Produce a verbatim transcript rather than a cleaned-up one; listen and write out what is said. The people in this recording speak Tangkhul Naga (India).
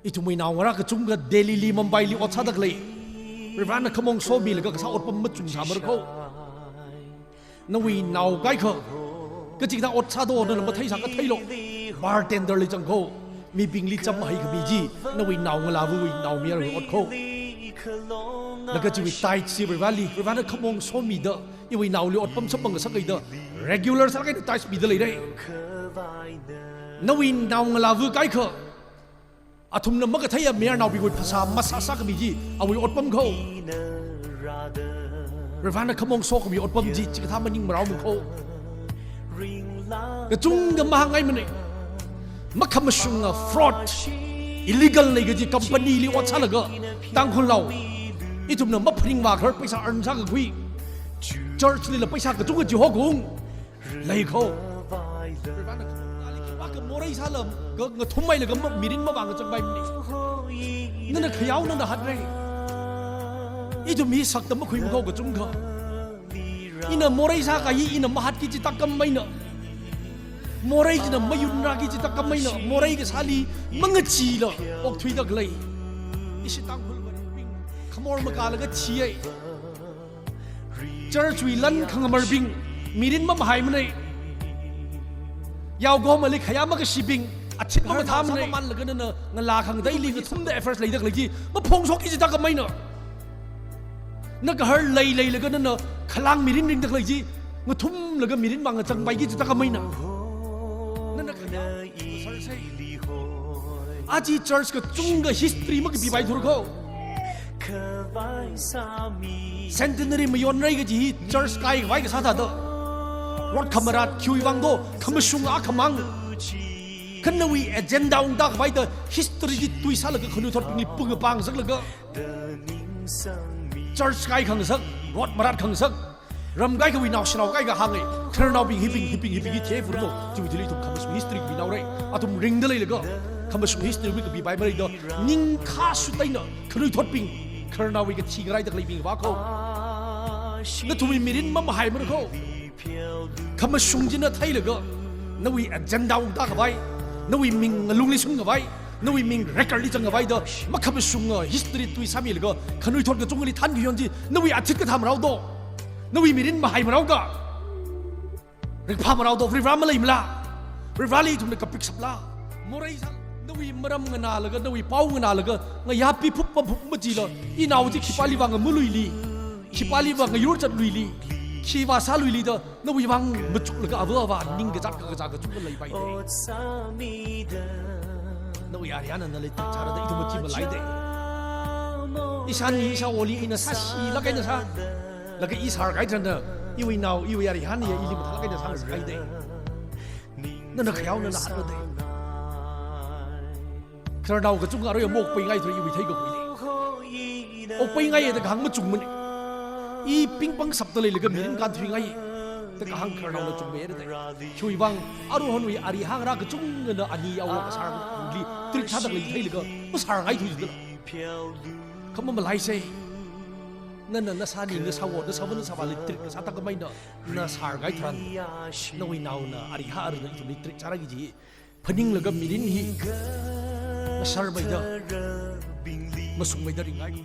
Ithumwui naongarā kachungkha Delhi li, Mumbai li ot sādalei. Varivarāna khamong somilaga kasā otpam machungsāmara kho. Nawui nao kaikha, kachikathā ot sāda nana matheisā katheilu. Bartender li zang kho. Mibingli chāmhai khami chi, nawui naongalāvawui naomayarawui ot kho. Laga chiwui tithes chi Varivarāli, Varivarāna khamong somida, iwui naoli otpam samphang ngasakhaida, regular sālaga eina tithes mida leira. Nawui naongalāva kaikha, athumna makatheiya mayarnaobingwui phasā masāsā khami chi, awui otpam kho. Varivarāna khamong sokhami otpam chi, chikathā maning marao mang kho. Kachungkha mahāngngaimana. Makhamashunga fraud, illegal na kaji company li ot sālaga, Tangkhulnao, ithumna maphaning vākahar paisa earn sākakhui. Church lila paisa kachungkha chihokaung lei kho. Varivarāna khamong nali khipākha morei sālaga ngathumhailaga ma-, mirin mavāngachang paimana. Nana khayao nana hatra. Ithum hi sakta makhuimakho kachungkha. Ina morei sākahai hi ina mahatki chithā kam eina, morei china mayunrāki chithā kam eina, morei kasāli mangachila okthuidalei. Ishi Tangkhul mabing, khamor makālaga thihai. Church wui lan khangamarbing, mirin mamahaimana. Yaokahomali khayā makashibing, athit mamathāmana. Manlaga nana ngalā khangateili ngathumda affairs leidalei chi, maphongshokki chithā kam eina. Na gahar leileilaga nana khalang mirin ringdalei chi, ngathumlaga mirin vāngachang paiki chithā kam eina. Nana khayā sarsai. Aja church kachungkha history makapipaithura kho. Centenary mayonrai kaji hi church kaikhavai kasā thāda. Rot khamarat khiwui vang do, khamashung akhamang. Kha nawui agenda ungda khavai da history chi tui sālaga khanuithotbingli pung pāngzaklaga, church kaikhangasak, rot marat khangasak, ram kaikhawui naoshinao kaikha hānga, khararnaobing hibing, hibing, hibing hi theiphurmo, chiwui thili ithum khamashung history kapinaora. Athum ringda leilaga, khamashung history wui kapipaimara da, ningkhā sut eina, khanuithotbing, khararnaowui kathi ngarai daleibing vā kho. Nathumwui mirin mamahaimara kho. Khamashung china theilaga, nawui agenda ungda khavai, nawui ming ngalungli sungkhavai, nawui ming record li zangkhavai da, makhamashunga history tui sāmilaga, khanuithot kachungkhali thankayon chi, nawui athit kathā marao do, nawui mirin mahai marao ka, ringphā marao do, Varivarā maleimala, Varivarāli ithumna kapik sāpla, morei sā, nawui maram nganālaga, nawui pao nganālaga, ngayā piphup paphup machila, inao chi khipāli vāngamu luili, khipāli vāngayur chat luili, khi vāsā luili da, nawui vang machuklaga ava avā ningkazat kakazā kachungkha leipai de. Nawui arihāna nali trik chāra da ithum chi malai de. Ishān ishāwoli ina sāshilāk eina sā. Laga i sārkahai tharan da, iwui nao, iwui arihān ya ili mathālāk eina sāngasakhai de. Nana khayao nana hatra de. Khararnao kachungkha arui mokpaingai thura iwui theikakhui lei. Okpaingai da kahāng machungmana. I pingpang sapta leilaga mirin kānthuingai da kahāng khararnaona chungmara da. Khiwui vang, aruihonwui ari hāngrā kachungkhana ani yaowa kasārli trik sādalei theilaga masārngaithui jidala. Kha mamalaisei. Nana nasāni, nasāwo, nasāva, nasāvāli trik kasā thākhamei eina, na sārkahai tharan, nawui naona arihā arui ithumli trik sāra kaji phaninglaga mirin hi masharmeida, masungmeida ringngai.